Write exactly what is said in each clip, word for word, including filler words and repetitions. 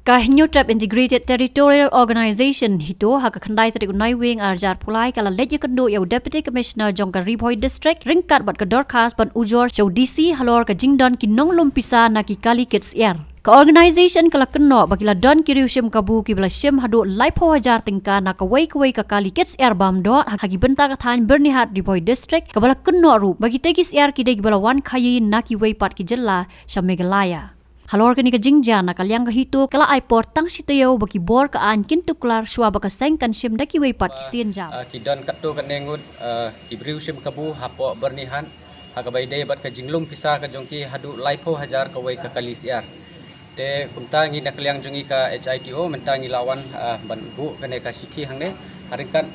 Ka Hynñiewtrep Integrated Territorial Organization HITO ha ka khyndai tarik u Naiwieng arhajar arphew lai ka la leit ïakynduh ïa u Deputy Commissioner jong ka Ri Bhoi District ryngkat bad ka dorkhas ban ujor sha u D C halor ka jingdon ki nonglum pisa na ki kali kit syiar. Ka organization ka la kynnoh ba ki la don ki riew shim kabu kiba la shim haduh laiphew hajar tyngka na kawei kawei ka kali kit syiar bam doh ha ki bynta ka thaiñ Byrnihat Ri Bhoi District, kaba la kynnoh ruh ba kitei ki syiar ki dei kiba la wan khaii na kiwei pat ki jylla sha Meghalaya. Halor kane ka jingjia, na ka liang ka HITO ka la ai por tang shi taïew ba ki bor ka aiñ kin tuklar shuwa ba ka seng kan shim da kiwei pat ki sienjam. Ah, ki don katto katne ngut, ah, ki briew shim kabu hapoh Byrnihat ha kaba ïadei bad ka jinglum pisa ka jong ki haduh laiphew hajar kawei ka kali syiar. Te kumta ngi na ka liang jong ngi ka HITO mynta ngi la wan, ah, ban buh kane ka shithi hangne. Ha ryngkat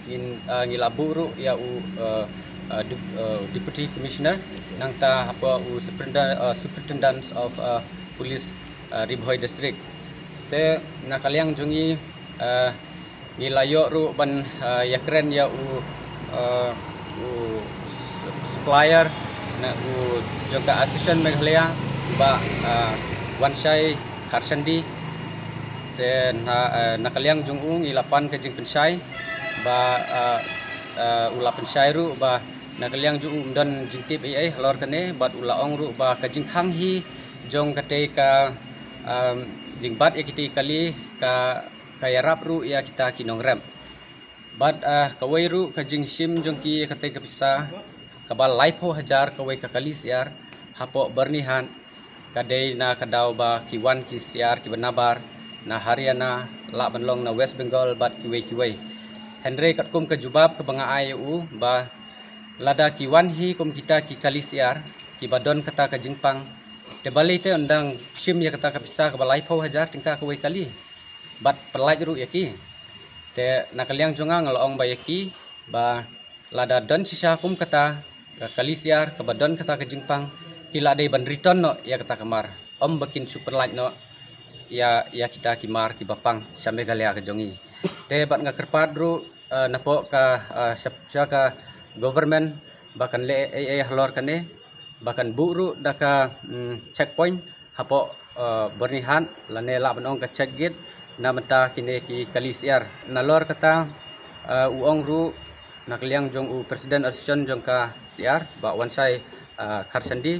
ngin, ah, ngi la buh ruh ïa u, ah, ah, Dep-, ah, Deputy Commissioner nangta hapoh u Superintendent, ah, Superintendent of, ah, Police, ah, Ri Bhoi District. Te na ka liang jong ngi, ah, ngi la ïoh ruh ban, ah, ïakren ïa u, ah, u s-, supplier na u jong ka Association Meghalaya, Bah, ah, Wanshai Kharsandi. Te na, ah, na ka liang jong u ngi la pan ka jingpynshai ba, ah, ah, u la pynshai ruh ba na ka liang jong u ym don jingtip ei ei halor kane, bad u la ong ruh ba ka jingkhang hi jong katei ka, um, jingbat ïa kitei kali ka, ka ïarap ruh ïa kita ki nongrep. Bad, ah, kawei ruh ka jingshim jong ki ïa katei ka pisa kaba laiphew hajar kawei ka kali syiar hapoh Byrnihat ka dei na ka daw ba ki wan ki syiar kiba nabar na Haryana, lah ban long na West Bengal bad kiwei kiwei. Hynrei katkum ka jubab kaba nga ai ïa u ba lada ki wan hi kum kita ki kali syiar kiba don kata ka jingpang, te balei te un dang shim ïa kata ka pisa kaba laiphew hajar tyngka kawei kali bad pyllait ruh ïa ki. Te na ka liang jong nga nga la ong ba ïa ki ba lada don shisha kum kata ka kali syiar kaba don kata ka jingpang, ki la dei ban return noh ïa kata ka mar, ym ba kin shu pyllait noh ïa, ïa kita ki mar kiba pang sha Meghalaya ka jong ngi. Te bad nga kyrpad ruh, eh, napoh ka, eh, sha, sha ka government ba kan leh ei ei halor kane, ba kan buh ruh da ka, mm, checkpoint hapoh, eh, Byrnihat, lane lah ban ong ka check gate na bynta kine ki kali syiar. Nalor kata, eh, u ong ruh na ka liang jong u President Association jong ka syiar, Bah Wanshai, eh, Kharsandi,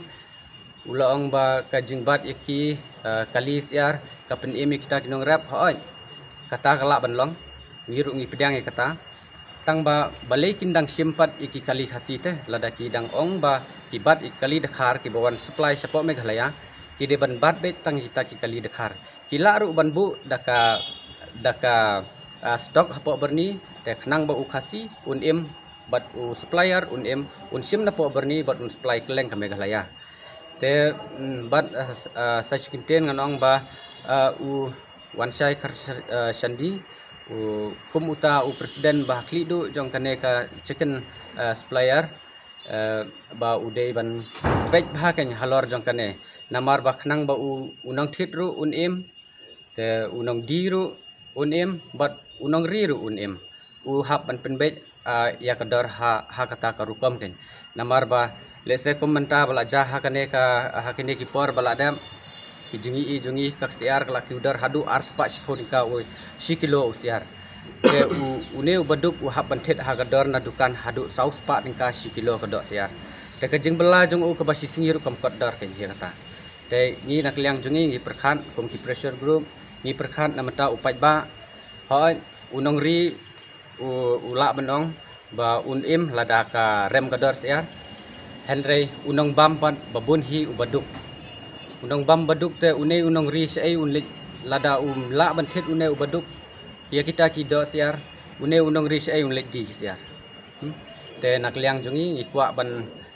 u la ong ba ka jingbat ïa ki, eh, kali syiar ka pynim ïa kita ki nongrep, hooid. Kata ka lah ban long, ngi ruh ngi pdiang ïa kata. Tang ba balei kin dang shim pat ïa ki kali Khasi te, lada ki dang ong ba ki bat ïa ki kali Dkhar kiba wan supply shapoh Meghalaya, ki dei ban bat beit tang ïa kita ki kali Dkhar. Ki lah ruh ban buh da ka, da ka, ah, stock hapoh Byrni, te khnang ba u Khasi un im bad u supplier un im, un shim napoh Byrni bad un supply kylleng ka Meghalaya. Te, mm, bad, ah, s-, ah, sa shi kyntien ngan ong ba, ah, u Wanshai Khar-, ah, Shandi, u, kum uta u president ba khlieh duh jong kane ka chicken, ah, supplier, eh, ba u dei ban peit bha kein halor jong kane. Namar ba khnang ba u, u nongthied ruh un im, te u nongdie ruh un im, bad u nongri ruh un im. U hap ban pynbeit, ah, ïa ka dor ha, ha kata ka rukom kein. Namar ba, let's say kum mynta ba la jia ha kane ka, ha kane ki por ba la dep, ki jingïohi jong ngi ka syiar ka la kiew dor haduh arspah shiphew tyngka u shi kilo u syiar. Te u, une u baduk u hap ban thied ha ka dor na dukan haduh saw spah tyngka shi kilo ka doh syiar. Te ka jingbylla jong u kaba shi sngi ruh kam kot dor kein ïa kata. Te ngi na ka liang jong ngi ngi pyrkhat kum ki pressure group, ngi pyrkhat na bynta u paidbah. Hooid, u nongri u, u lah ban ong ba un im lada ka rem ka dor syiar. Hynrei u nongbam pat ba bun hi u baduk. U nongbam baduk te une u nongri shaei un leit, lada um lah ban thied une u baduk ïa kita ki doh syiar, une u nongri shaei un leit die ki syiar. Hmm? Te na ka liang jong ngi ngi kwah ban,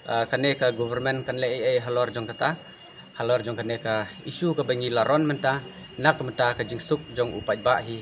ah, kane ka government kan leh ei ei halor jong kata, halor jong kane ka issue kaba ngi la run mynta, na ka bynta ka jingsuk jong u paidbah hi.